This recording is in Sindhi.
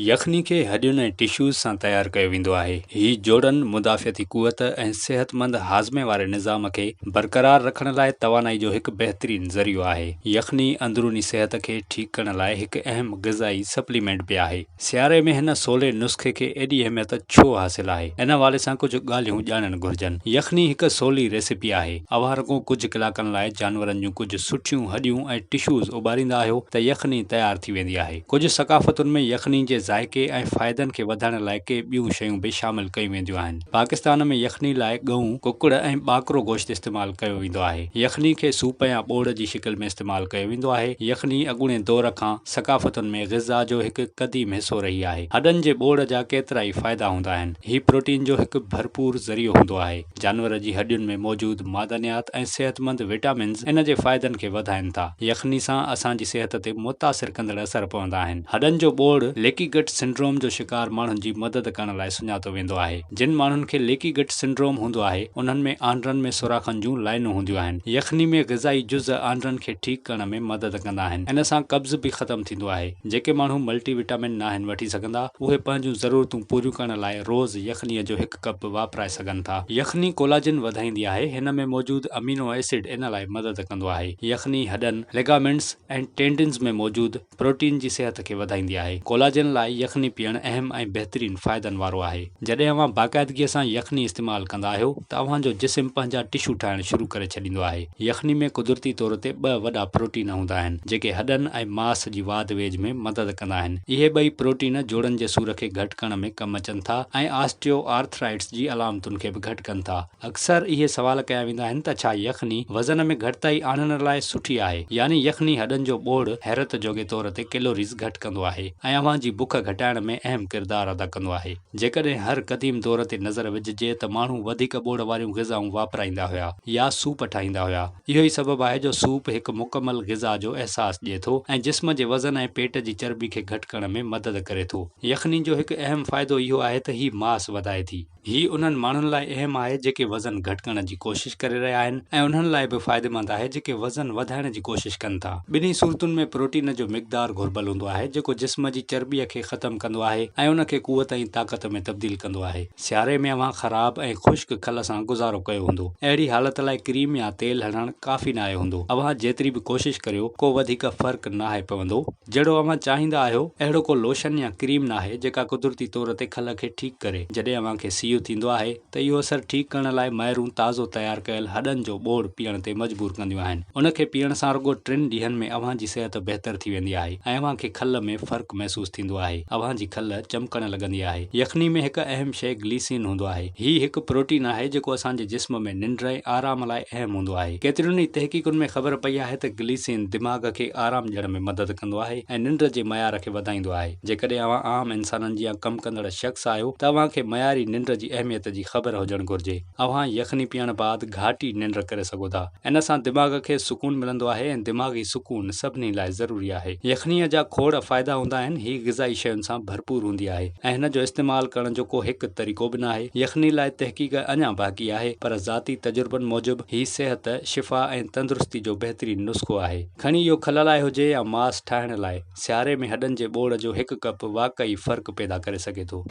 يخني کي هڏين ۽ ٽشوز سان تيار ڪيو ويندو آهي. هي جوڙن، مدافعتي قوت ۽ صحتمند هاضمي واري نظام کي برقرار رکڻ لاء توانائي جو هڪ بهترين ذريعو آهي. يخني اندروني صحت کي ٺيڪ ڪرڻ لاء هڪ اهم غذائي سپليمينٽ به آهي. سياري ۾ هن سولي نسخي کي ايڏي اهميت ڇو حاصل آهي؟ ان حوالي سان ڪجهه ڳالهيون ڄاڻڻ گهرجن. يخني هڪ سولي ريسيپي آهي. اوهان رڳو ڪجهه ڪلاڪن لاء جانورن جون ڪجهه سٺيون هڏيون ۽ ٽشوز اٻاريندا آهيو ته يخني تيار ٿي ويندي آهي. ڪجهه ثقافتن ۾ يخني جي ذائقي ۽ فائدن کي وڌائڻ لاء ڪي ٻيون شيون به شامل ڪيون وينديون آهن. پاڪستان ۾ يخني لاء ڳئون، ڪڪڙ ۽ ٻاڪرو گوشت استعمال ڪيو ويندو آهي. يخني کي سوپ يا ٻوڙ جي شڪل ۾ استعمال ڪيو ويندو آهي. يخني اڳوڻي دور کان ثقافتن ۾ غذا جو هڪ قديم حصو رهي آهي. هڏن جي ٻوڙ جا ڪيترائي فائدا هوندا آهن. هي پروٽين جو هڪ ڀرپور ذريعو هوندو آهي. جانور جي هڏين ۾ موجود معدنيات ۽ صحتمند وٽامنز ان جي فائدن کي وڌائين ٿا. يخني سان اسان جي صحت تي متاثر ڪندڙ اثر پوندا آهن. هڏن جو ٻوڙ ليڪي گٽ سنڊروم جو شڪار ماڻهن جي مدد ڪرڻ لاء سڃاتو ويندو آهي. جن ماڻهن کي ليڪي گٽ سنڊروم هوندو آهي، انهن ۾ آنڊرن ۾ سوراخن جون لائنون هونديون آهن. يخني ۾ غذائي جز آنڊرن کي ٺيڪ ڪرڻ ۾ مدد ڪندا آهن. ان سان قبض به ختم ٿيندو آهي. جيڪي ماڻهو ملٽي وٽامن ناهن وٺي سگهندا، اهي پنهنجون ضرورتون پوريون ڪرڻ لاء روز يخنيء جو هڪ ڪپ واپرائي سگهن ٿا. يخني ڪولاجن وڌائيندي آهي، هن ۾ موجود امينو ايسڊ ان لاء مدد ڪندو آهي. يخني هڏن، ليگامينٽس ۽ ٽينڊنز ۾ موجود پروٽين جي صحت کي وڌائيندي آهي. ڪولاجن لاء يخني پيئڻ اهم ۽ بهترين فائدن وارو آهي. جڏهن اوهان باقاعدگيء سان يخني استعمال ڪندا آهيو ته اوهان جو جسم پنهنجا ٽشو ٺاهڻ شروع ڪري ڇڏيندو آهي. يخني ۾ قدرتي طور تي ٻه وڏا پروٽين هوندا آهن، جيڪي هڏن ۽ ماس جي واڌ ويجهه ۾ مدد ڪندا آهن. اهي ٻئي پروٽين جوڙن جي سور کي گهٽ ڪرڻ ۾ ڪم اچن ٿا ۽ آسٽيو آرٿرائٽس جي علامتن کي به گهٽ ڪن ٿا. اڪثر اهي سوال ڪيا ويندا آهن ته ڇا يخني وزن ۾ گهٽتائي آڻڻ لاء سٺي آهي؟ يعني يخني هڏن جو ٻوڙ حيرت جوڳي طور تي ڪيلوريز گهٽ ڪندو آهي ۽ اوهان جي بک گهٽائڻ ۾ اهم ڪردار ادا ڪندو آهي. جيڪڏهن هر قديم دور تي نظر وجهجي ته ماڻهو وڌيڪ ٻوڙ واريون غذائون واپرائيندا هيا يا سوپ ٺاهيندا هيا. اهو ئي سبب آهي جو سوپ هڪ مڪمل غذا جو احساس ڏئي ٿو ۽ جسم جي وزن ۽ پيٽ جي چرٻي کي گهٽ ڪرڻ ۾ مدد ڪري ٿو. يخني جو هڪ اهم فائدو اهو آهي ته هي ماس وڌائي ٿي. هي انهن ماڻهن لاء اهم آهي جيڪي وزن گهٽ ڪرڻ جي ڪوشش ڪري رهيا آهن ۽ انهن لاء به فائديمند آهي جيڪي وزن وڌائڻ جي ڪوشش ڪن ٿا. ٻنهي صورتن ۾ پروٽين جو مقدار گهربل هوندو آهي جيڪو جسم جي چرٻيء کي ختم ڪندو آهي ۽ ان کي قوت ۽ طاقت ۾ تبديل ڪندو آهي. سياري ۾ اوهان خراب ۽ خشڪ کل سان گذارو ڪيو هوندو. اهڙي حالت لاء ڪريم يا تيل هڻڻ ڪافي ناهي هوندو. اوهان جيتري به ڪوشش ڪريو ڪو وڌيڪ فرق ناهي پوندو. جهڙو اوهان چاهيندا آهيو، اهڙو ڪو لوشن يا ڪريم ناهي جيڪا قدرتي طور تي کل کي ٺيڪ ڪري. جڏهن اوهان کي سيء ٿيندو آهي ته اهو اثر ٺيڪ ڪرڻ لاء مائرون تازو تيار ڪيل هڏن جو ٻوڙ پيئڻ تي مجبور ڪنديون آهن. ان کي پيئڻ سان رڳو ٽن ڏينهن ۾ اوهان جي صحت بهتر ٿي ويندي آهي ۽ اوهان کي کل ۾ فرق محسوس ٿيندو آهي. اوهان جي کل چمڪڻ لڳندي آهي. يخني ۾ هڪ اهم شيء گليسين هوندو آهي. هي هڪ پروٽين آهي جيڪو اسان جي جسم ۾ ننڊ ۽ آرام لاء اهم هوندو آهي. ڪيترين ئي تحقيقن ۾ خبر پئي آهي ته گليسين دماغ کي آرام ڏيڻ ۾ مدد ڪندو آهي ۽ ننڊ جي معيار کي وڌائيندو آهي. جيڪڏهن اوهان عام انسانن جيان ڪم ڪندڙ شخص آهيو ته اوهان کي معياري ننڊ جي اهميت جي خبر هجڻ گهرجي. اوهان يخني پيئڻ بعد گهاٽي ننڊ ڪري سگهو ٿا. ان سان دماغ کي سڪون ملندو آهي ۽ دماغي سڪون سڀني لاء ضروري آهي. يخنيء جا کوڙ فائدا هوندا آهن. هي غذائي شين سان ڀرپور هوندي آهي ۽ هن جو استعمال ڪرڻ جو ڪو هڪ طريقو به ناهي. يخني لاء تحقيق اڃا باقي آهي پر ذاتي تجربن موجب هي صحت، شفا ۽ تندرستي جو بهترين نسخو آهي. کڻي اهو کل لاء هجي يا ماس ٺاهڻ لاء، سياري ۾ هڏن جي ٻوڙ جو هڪ ڪپ واقعي فرق پيدا ڪري سگهي ٿو.